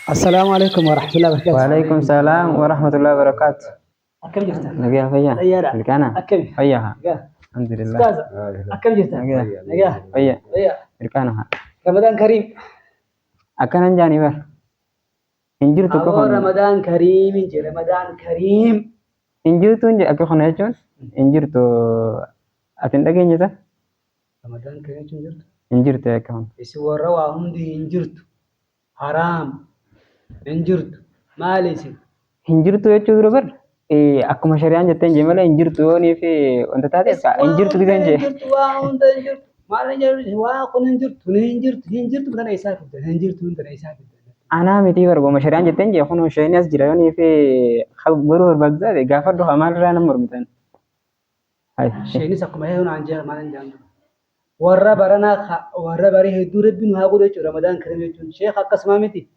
Assalaamu alaikum warahmatullahi wabarakatuh. Waalaikum salam warahmatullahi wabarakatuh. Akkam jirta? Nagaa fayyaa. Fayyaadha. Milkaana. Akkami? Fayyaa haa. Nagaa. Alhamdulillah. Ustaaza. Akkam jirta? Nagaa. Nagaa. Fayyaa. Fayyaa. Milkaana haa. Ramadaan Kariim. Akkanan jaanii bar. Hin jirtu akka Aboo kun. Ramadaan Kariim hin jee Ramadaan Kariim. Hin jirtu hin jedhe akka kana jechuun hin jirtu. Ati hin dhageenye ta? Ramadaan Kariim jechuun jirtu. Hin jirtu akka kun. Isin warra waa hundi hin jirtu. Haraam. Hin jirtu. Maali isin? Hin jirtu jechuu dura bar. Akkuma shari'aan jetteen jee malee hin jirtu yoonii fi wanta taate hin jirtu giseen jee. Hin jirtu waa hunda hin jirtu. Maal hin jirtu waa kun hin jirtu kun hin jirtu hin jirtu tana isaa fiddan hin jirtu tana isaa fiddan. Anaa mitii bar goma shari'aan jetteen jee kun shayni as jira yoonii fi garuu barbaadu taate gaafadhu haa maalirraa nama mormitan. Hai. Isheenis akkuma heeyyuu naan jee maal hin jaantu. Warra baranaa warra barii hedduu rabbi nu haa godhu jechuudha Ramadaan Kariim jechuun sheekh akkasuma miti.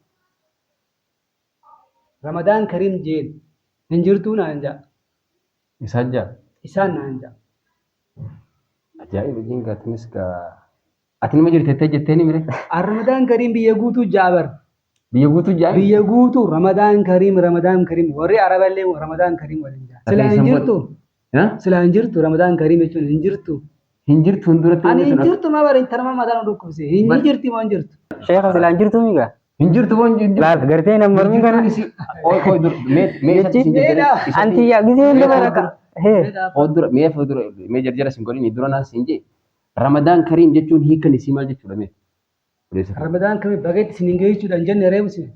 Ramadaan Kariim jeen hin jirtuu naan jaa. Isaan jaa. Isaan naan jaa. Ajaa'iba jiin gaatinis gaa. Ati nima jirte jettee jettee ni mire. Ramadaan Kariim biyya guutuu jaa bar. Biyya guutuu jaa. Biyya guutuu Ramadaan Kariim Ramadaan Kariim warri Araballee Ramadaan Kariim waliin jaa. Silaa hin jirtu. Silaa hin jirtu Ramadaan Kariim jechuun hin jirtu. Hin jirtu hin duratti. Ani hin jirtu maa bari tarma mataan dhukkubse. Hin jirti moo hin jirtu. Sheekha silaa hin jirtu migaa. Hin jirtu moo hin jirtu. Laal gartee nama mormiin kana. Qoy qoy dur mee mee isatti sin Meedha. jajjare. Anti yaa gisee hunda baraka. Hee. Qoy dura mee fuuldura mee jarjara sin godhini dura naan sin jee. Ramadaan Kariim jechuun hiikan isii maal jechuudha mee? Ramadaan Kariim baga itti isin hin ga'e jechuudha hin jenne reebu isin.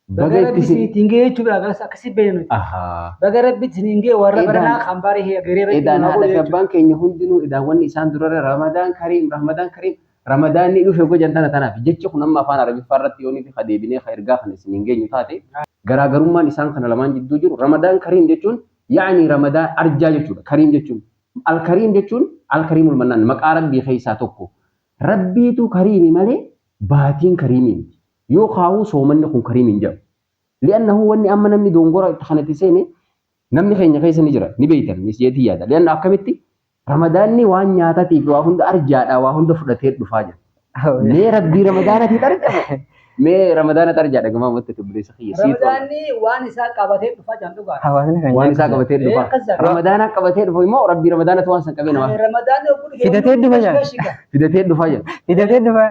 Baga Baga rabbi itti isin isin. ittiin ga'e jechuudha akkas akkasii beekna nuti. Ahaa. Baga rabbi isin hin ga'e warra Edaan- baranaa kan barii garee rabbi Edaan nu haa haadha godhu fi jechuudha. abbaan keenya hundinuu edaan wanni isaan durarra Ramadaan Kariim Ramadaan Kariim Ramadaan ni dhufe gojan tana tanaaf jechi kun amma afaan Arabiffaa irratti yoonii fi deebinee ka ergaa kana isin hin geenyu taate garaagarummaan isaan kana lamaan jidduu jiru Ramadaan Kariim jechuun yaa'ni Ramadaan arjaa jechuudha. Kariim jechuun Al-Kariim jechuun Al-Kariimul Mannaan maqaa Rabbii keessaa tokko. Rabbiitu kariimi malee baatiin kariimii miti. Yoo kaa'uu soomanni kun kariim hin jedhamu. Li'annahu wanni amma namni dongora itti kanatti seene namni keenya keessa ni jira ni beeytan ni jeetii yaada. Li'anna akkamitti Ramadaanni waan nyaatatiif waa hunda arjaadha waa hunda fudhatee dhufaa jira. Mee Rabbii Ramadaanatiif arjama. Mee Ramadaanatti arjaadha gamaa wanta obboleessa kiyya siitu amma. Ramadaanni waan isaa qabatee dhufaa jaan dhugaadha. Hawaasni kan Waan isaa qabatee Ee, dhufa. akkas jedha. Ramadaana qabatee dhufu immoo Rabbii Ramadaanatti waan san qabee namaaf Ramadaanni ogguu dhufe Fidatee hundi dhufa jaan. bashbashi gaa. fidatee dhufaa jira. Fidatee dhufa.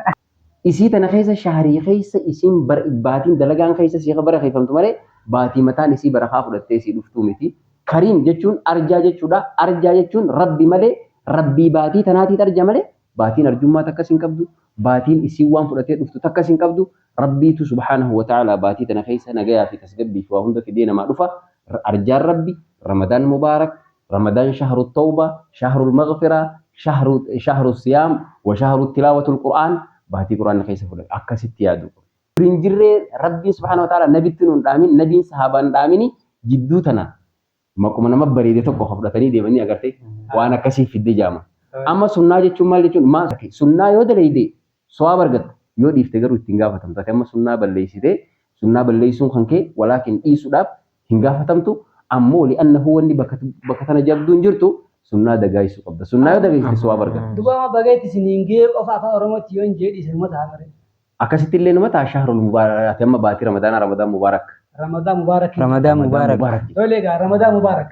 Isii tana keessa shahrii keessa isiin baatiin dalagaan keessa sii barakeeffamtu malee baatii mataan isii barakaa fudhattee sii dhuftuu miti. Kariim jechuun arjaa jechuudha. Arjaa jechuun Rabbi malee Rabbii baatii tanaatiit arja malee baatiin arjummaa takkas hin qabdu. Baatiin isiin waan fudhatee dhuftu takkas hin qabdu. Rabbiitu subhaanahu wa ta'ala baatii tana keessa nagayaa fi tasgabbii fi waa hunda fidee namaa dhufa. Arjaan Rabbi Ramadaan Mubaarak Ramadaan shahru tawba shahru maghfira shahru shahru siyaam wa shahru tilaawatul Qur'aan baatii Qur'aanni keessa fudhate akkasitti yaadu. Hin jirree Rabbiin subhaanahu wa ta'ala nabitti nuun dhaamin nabiin sahaabaan dhaamini jidduu tana maquma nama bareede tokko ka fudhatanii deemanii agartee waan akkasii fidde jaama. Amma sunnaa jechuun maal jechuun maal sunnaa yoo dalayde sawaaba argatta yoo dhiifte garuu ittiin gaafatamtu ati amma sunnaa balleessitee sunnaa balleessuun kan kee walaakin dhiisuudhaaf hin gaafatamtu ammoo li'annahu wanni bakka bakka tana jabduun jirtu sunnaa dagaagsuu qabda sunnaa yoo dagaagste sawaaba argatta. Duba amma baga itti isin hin ga'e qofa afaan Oromootti yoo hin jee dhiise numa ta'a mare. Akkasitti illee numa ta'a shahrul mubaarak ati amma baatii ramadaanaa ramadaan mubaarak. Ramadaan Mubaarak. Ramadaan Mubaarak. Tole egaa Ramadaan Mubaarak.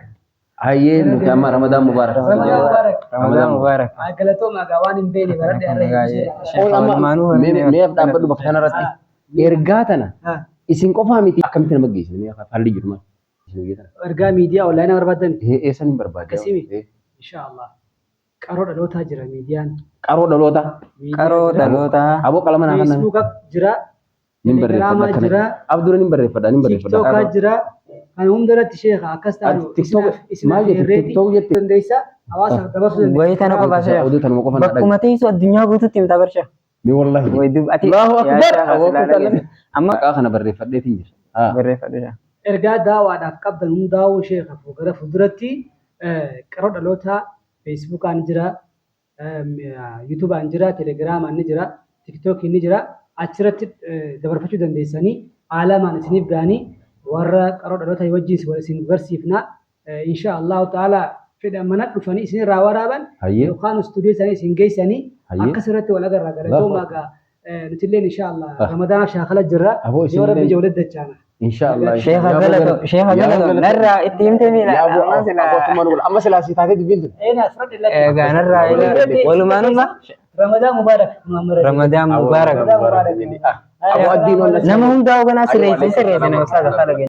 Hayyee nuti amma ramadaan mubaarak. Ramadaan Mubaarak. Ramadaan Mubaarak. Galatooma egaa waan hin beekne baradhe har'a hedduu Qoy amma Walumaanuu mee mee dhaabbadhu bakka kanarratti ergaa tana isin qofaa miti akkamitti nama geessine mee haalli jiru maal? Isin biyya tana. Ergaa miidiyaa onlaayinaa barbaadan Eessan hin barbaadde? Akkasii miti. Inshaallah. Qaroo dhalootaa jira miidiyaan. Qaroo dhalootaa. Miidiyaa Qaroo jira. dhalootaa. Aboo qalama naa kannan. Feesbuuka jira. Nin barreeffadha Telegiraamaa akkana. jira. Abdura nin barreeffadha nin barreeffadha. Tiktookaa jira. Kan hunda irratti sheekha akkas taanu TikTok maal jette TikTok jette. dandeessa hawaasaaf dabarsuu dandeessa. Wayii tana qofa sheekh. Oduu tanuma qofa na dhagaye. Bakkuma teessu addunyaa guutuutti himta bar sheekh. Mee wallahi. Wayi dub ati. Allahu yaa akbar. sheekh Aboo silaa kutaa dhageesse. Amma Maqaa kana barreeffadheetiin jira. Haa. barreeffadhu sheekh. Ergaa daawaadhaaf qabdan hundaa'uu sheekha gara fuulduratti qaroo dhalootaa feesbuukaan jira, yuutuubaan jira, telegiraamaan ni jira, tiktookiin ni jira. Achirratti dabarfachuu dandeessanii aalamaan isiniif ga'anii warra qaroo dhaloota wajjin wal isin barsiifna. Insha Allahu ta'ala fedha mana dhufanii isinirraa waraaban Hayyee. yookaan istuudiyoo isaanii isin geessanii Hayyee. akkasirratti wal agarra galatooma egaa. Nutilleen insha Allah Ramadaanaaf shaakala jirra. Aboo Yoo Rabbi isinilleen ija walitti dachaana. Insha Allah. Sheekha galatoo, sheekha galatoo, narraa itti himte miila. Amma silaa, Amma silaa si taatee dubbiin tun. Eena asirratti lakki. egaa narraa walumaanummaa Ramadaan Mubaarak Muhammad. Ramadaan Mubaarak. Ramadaan Mubaarak. Aboo addiin wal Nama hundaa hoganaa sirreessin sirreessin ustaaza kala.